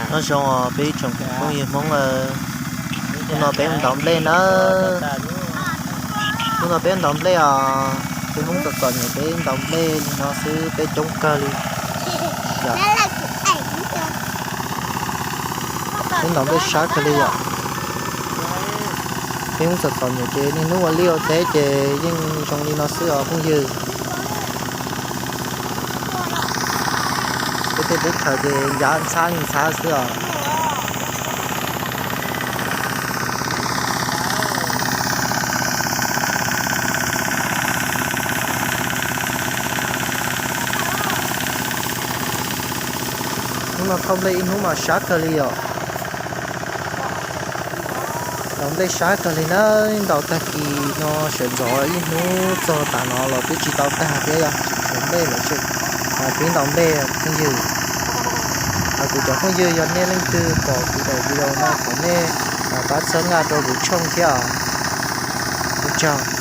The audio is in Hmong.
Nyob zoo os peb ib tsoom phooj ywg Hmoob, hnub no peb ntaus nplej nawb. Hnub no peb ntaus nplej os, peb Hmoob txom txom nyem peb ntaus nplej li no xwb peb coob kawg li. Peb ntaus nplej sab kawg li yom. Peb Hmoob txom txom nyem ces niaj hnub ua liaj ua teb ces yeej zoo li no xwb os phooj ywg. Peb tej teb chaws ces ncav ntxhab ntxhab xwb os. Hnub no thauj nplej ib hnub mas sab kawg li yom. Ntaus nplej sab kawg li na, ntaus tag kis no sawv ntxov ib hnub txog tav no los twb tsis tau tag thiab yog tsis tshuav nplej lawm tseem pib ntaus nplej phooj ywg. Kuv cov phooj ywg yog nej leej twg pom kuv daim video no thov nej pab txhawb nqa rau kuv tshooj thiab os. Ua tsaug.